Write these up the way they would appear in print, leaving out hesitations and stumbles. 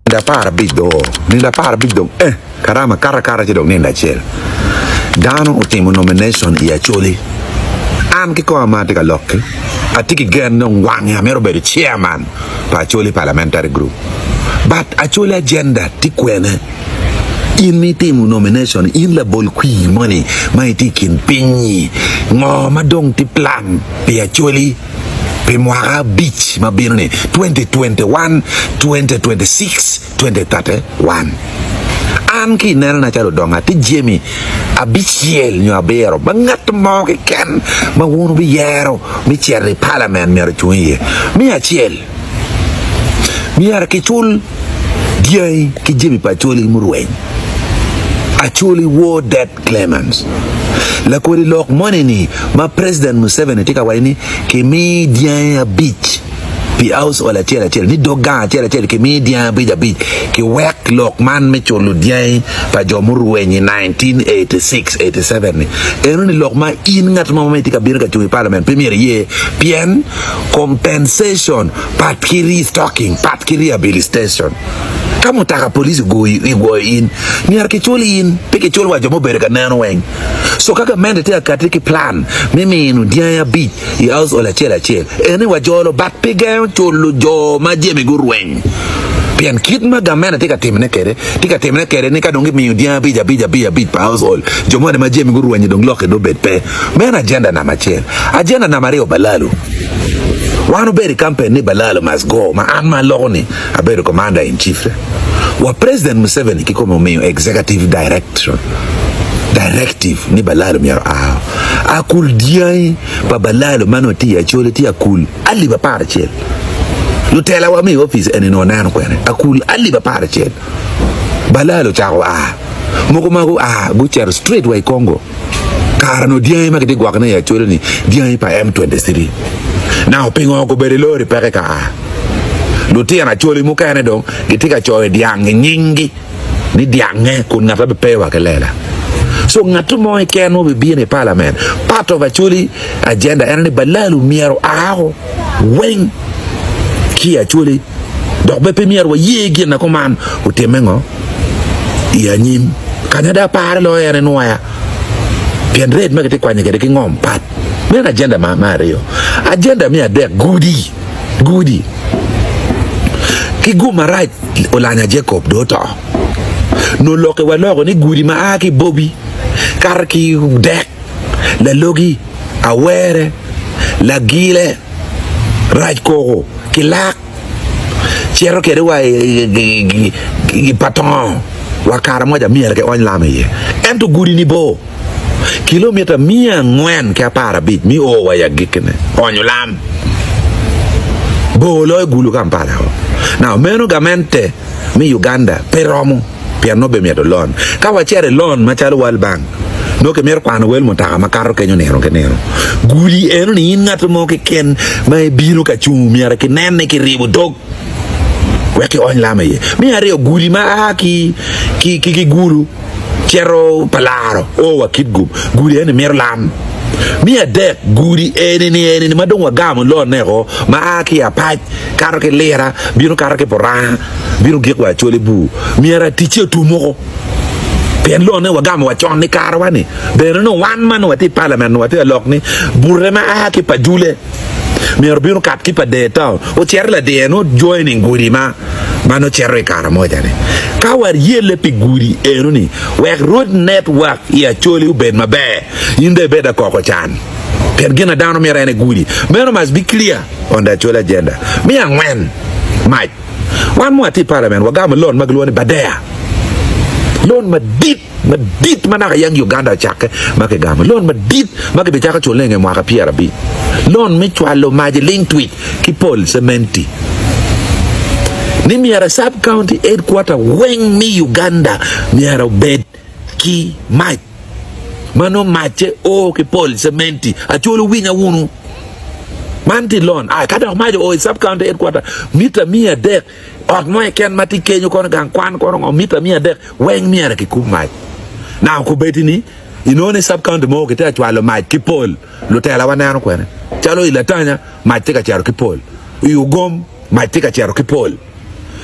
Nino 15 dong oo, nino 15 dong eh, karama kato akata ci dong nino acel. Dano otimo nomination i Acholi. An kikoma ma atye ka lok-ki, atye ki gen dong wange amito bedo chairman pa Acholi Parliamentary Group. But Acholi agenda tye kwene? In ma itimo nomination, in labol kwir moni ma itye i kin piny-nyi, ngo ma dong tye plan pi Acholi? Pi mwaka abic ma bino-ni, 2021, 2026, 2031, an ki i nenona calo odongo atye jami abicel nyo abiro ma ngat mo keken ma wun wubiyero me cito i palament myero ocung iye. Me acel, myero kicul dyangi ki jami pa Acholi murweny. Acholi War Debt Clemens, Lakodi lok moni-ni ma President Museveni tye ka waco ni kimi dyangi abic pi household acel acel, ni dog gang acel acel kimi dyangi abic abic, kiwek lok man me culo dyangi pa jo murweny i 1986, 87 ni eno ni lok ma in ngat mo ma itye ka bino ka cung i parliament pe myero iye pien compensation pat ki restocking pat ki rehabilitation. Ka mutoka police ogoyo in, myero kicul in, pe kicul wa jo mubedo ka neno weng. So ka gamente tye ka kati ki plan me mino dyangi abic i household acel acel, eni wajolo but pe gengo culo jo ma jami gurweny. Pien kit ma gamente tye ka timone kwede, tye ka timone kwede ni ka dong gimiyo dyangi abic abic abic abic pa household, jo moni ma jami gurwenyo dong lokke dong obed pe. Meno agenda namba acel. Agenda namba aryo balalu. Wan obedo i kampen ni balalu must go ma an ma aloko ni Abedo Commander in Chief wa President Museveni kikome omiyo Executive Direction Directive ni Balalo myero oa akul dyangi pa Balalo ma nongo tye i Acholi tye akul alip 11. Lutela wa me i opic eni nongo neno kwene akul alip 11. Balalo ocako a mogo ma gua gucito straight wa i Congo. Kare onongo dyangi ma kitye gwokone i Acholi ni dyangi pa M23. Now pingo gubedo i lori peke ka a? Lutino Acholi mukene dong gitye ka coyo dyang i nyinggi ni dyange kun ngat ma pe wa ki lela. So ngat mo keken ma obibino i parliament part of Acholi agenda en ni balalu myero oa weng ki i Acholi dok bene pe myero waye gin ma kuman otimme ngo i anyim. Kanya dong apare loyo en enwoya pien rate ma kitye kwanyo kwede ki ngom pat. Meno agenda me aryo. Agenda me adek gudi. Gudi ki gum marac olanya Jacob dong oto. Nongo lokke waloko ni gudi ma a ki i Bobi kato ki Dek, Lalogi, Awere, Lagile, Rac Koko ki Lak cito kwede wa i Patongo wa Karamoja myero ki ony lam iye. Ento gudi-ni bor. Kilomita 415 mi o wa i agikkine, onyo lam bor loyo Gulu Kampala o. Now meno gamente me Uganda pe romo pien nongo bimito loan. Ka wacito i loan macalo World Bank nongo kimito kwano wel mutoka makato kenyo nino ki nino. Gudi eno ni in ngat mo keken ma ibino ka cung myero kinen ni kiribo dog wek kiony lam iye. Me aryo gudi ma a ki ki Gulu Cito pa laro o wa Kitgum, gudi eni mito lam. Me adek, gudi eni-ni eni-ni ma dong wagamo lonne oko, ma a ki i Apac, kato ki Lira, bino kato ki Puranga, bino gik wa Acholi Bur, myero aticce otum woko. Pien lonne wagamo wa con ni karewa-ni. Bene nongo wan ma nongo watye i palament nongo watye ka lok ni bute ma a ki Pajule myero obin okat ki pa Dee Town, ocit ladir nongo joining gudi ma ma nongo cito i Karamoja ni. Ka wayelle pi gudi eno ni wek road network i Acholi obed maber, in dong ibed akoko can. Pien gin ma dano mito en aye gudi. Meno must be clear on the Acholi agenda. Me angwen, mac. Wan ma watye i parliament wagamo loan ma gilwongo ni Badea. Loan madit. madit ma naka yang Uganda ocakke ma kigamo loan madit ma kibicako culone i nge mwaka 50 loan me cwalo mac i ling twic ki pol cementi ni myero sub county headquarter weng me Uganda myero obed ki mac ma nongo macce o ki pol cementi acwalo winya wunu man tye loan ka dok mac oo i sub county headquarter mita 300 Ot mo keken ma tye kenyo kono gang kwan kono ngo mita 300 weng myero kikub mac. Now kobedi ni inongo ni sub county mogo kitye ka cwalo mac ki pol lutela wa neno kwene calo i Latanya mac tye ka cito ki pol i Ugom mac tye ka cito ki pol.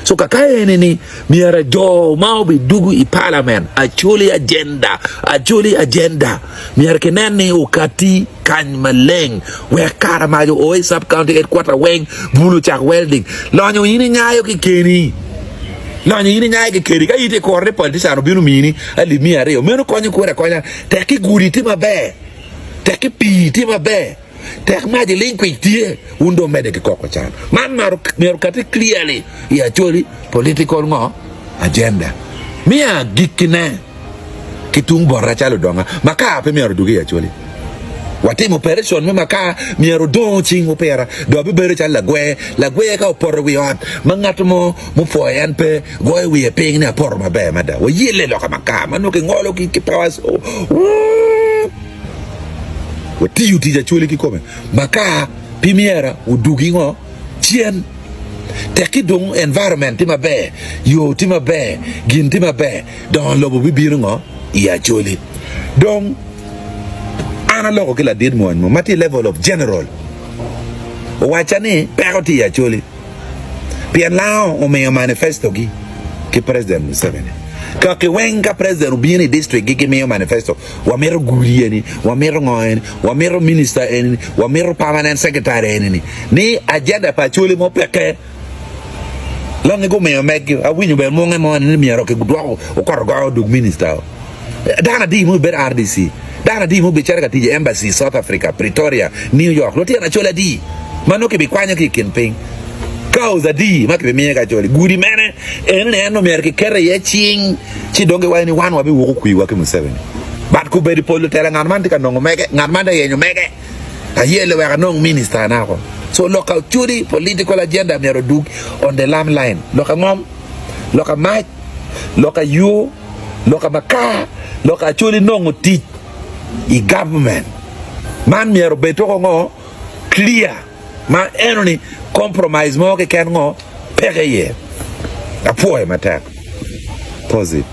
So kaka eni ni myero jo ma obidugu i parliament Acholi agenda, Acholi agenda myero kinen ni okati kany maleng wek kara mac oo i sub county headquarter weng bul ocak welding. Lonyo in inyayo ki keni. Lonyo in inyayo ki keni. Ka in itye kuro ni politician obino omini alip miya aryo meno konyo kwede akonya tek ki gudi tye maber, tek ki pii tye maber. Tek mac iling kwic tye, wun dong medde ki koko can. Man myero okati clearly i Acholi political ngo? Agenda. Me agikkine ki tung bota calo odonga, makar pe myero odugi i Acholi. Watimo operation me makar myero odong cingwu pira dong abibedo calo lagwer. Lagwer ka opoto i wi ot ma ngat mo mupwoyo en pe goyo wiye piny ni apoto maber mada. Wayelle loka makar ma nongo kingolo ki power saw. Watiyo tic acwali kikome makar pi myera odugi ngo cen tekki dong environment tye maber yo tye maber gin tye maber dongo lobo bibino ngo i acwali dong an aloko ki ladit mony mo ma tye i level of general owacca ni peko tye i acwali pien lango omiyo manifesto gi ki president Museveni kaki weng ka president obino i district gi gimiyo manifesto Wamito gudi eni, wamito ngo eni, wamito minista eni, wamito permanent secretary eni ni. Ni agenda pa Acholi mo peke. Longi gumiyo meggi, awinyo bene munge mo ni myero kidwok okoto goyo odug minista o. Dano adi ma obedo RDC? Dano adi ma obicito ka tic i embassy i South Africa, Pretoria, New York? Lutino Acholi adi ma nongo kibikwanyo ki i kin piny? Cows adi ma kibimiyo ki Acholi? Gudi mene eni en omyero kiket iye cing? Ci dong giwaco ni wan wabiwuko kwiwa ki Museveni. But kobedo i pol lutela ngat man tye ka nongo mege, ngat man tye ka yenyo mege. Ayelle wek anong minister na oko. So lok acodi political agenda myero odug on the lam line. Lok angom, lok amac, lok ayo, lok amakar, lok acoli nongo tic i government. Man myero obed toko ngo? Clear. Ma eno ni compromise mo keken ngo peke iye. Apwoyo matek. Pause it.